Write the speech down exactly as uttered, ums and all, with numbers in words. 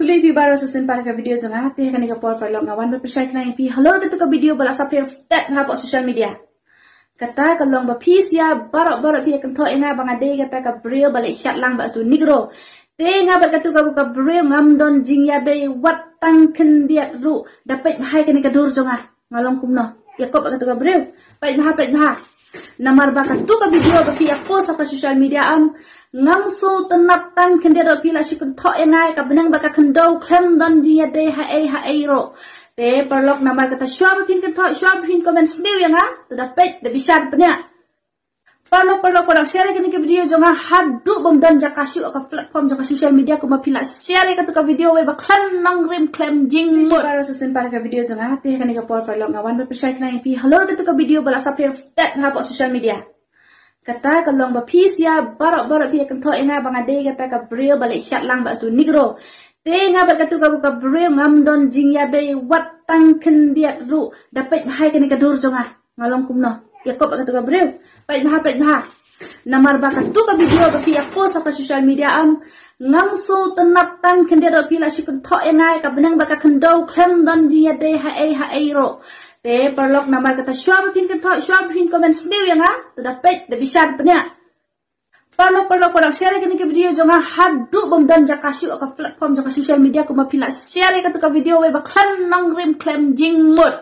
Khublei phi baroh sa shisien para ka video jong nga. Te ha kane ka por paralok nga wan ban pynshai khnang ïa phi halor katu ka video ba la saphriang stet ha pdeng social media. Kata ka long ba phi sha baroh baroh phi ïa kynthoh ïa nga ba nga dei kata ka briew ba la shad lang bad utu u Negro. Te nga bad katu ka, ka briew ngam don jingïadei wat tang khyndiat ruh. Da peit bha ïa kane ka dur jong nga. Nga long kumno? Ïa kop katu ka briew. Peit bha, peit bha. Namar ba katu ka video ba phi ïa post ha ka social media, ngam sngewtynnat tang khyndiat ruh. Phi la shu kynthoh ïa nga ïa ka bneng bad ka khyndew, khlem don jingïadei ha ei ha ei ruh. Te paralok, namar kata shuwa ba phin kynthoh, shuwa ba phin comment sniew ïa nga, to da peit, da bishar pynïaid. Paralok, paralok, paralok, share ïa kane ka video jong nga haduh bym don jaka shuh ha ka platform jong ka social media, kumba phi la share ïa katu ka video wei ba khlem nongrim khlem jingmut. Paralok, sa shisien para ka video jong nga. Te ha kane ka por paralok nga wan ban pynshai khnang ïa phi halor katu ka video ba la saphriang stet ha pdeng social media. Kata ka long ba phi sha baroh baroh phi ïa kynthoh ïa nga ba nga dei kata ka briew ba la shad lang bad utu u Negro. Te nga bad katu ka, ka briew ngam don jingïadei wat tang khyndiat ruh. Da peit bha ïa kane ka dur jong nga. Nga long kumno? Ïa kop katu ka briew. Peit bha, peit bha. Namar ba katu ka video ba phi ïa post ha ka social media, ngam sngewtynnat tang khyndiat ruh. Phi la shu kynthoh ïa nga ïa ka bneng bad ka khyndew, khlem don jingïadei ha ei ha ei ruh. Te paralok, namar kata shuwa ba phin kynthoh, shuwa ba phin comment sniew ïa nga, to da peit, da bishar pynïaid. Paralok, paralok, paralok, share ïa kane ka video jong nga haduh bym don jaka shuh ha ka platform jong ka social media, kumba phi la share ïa katu ka video wei ba khlem nongrim khlem jingmut.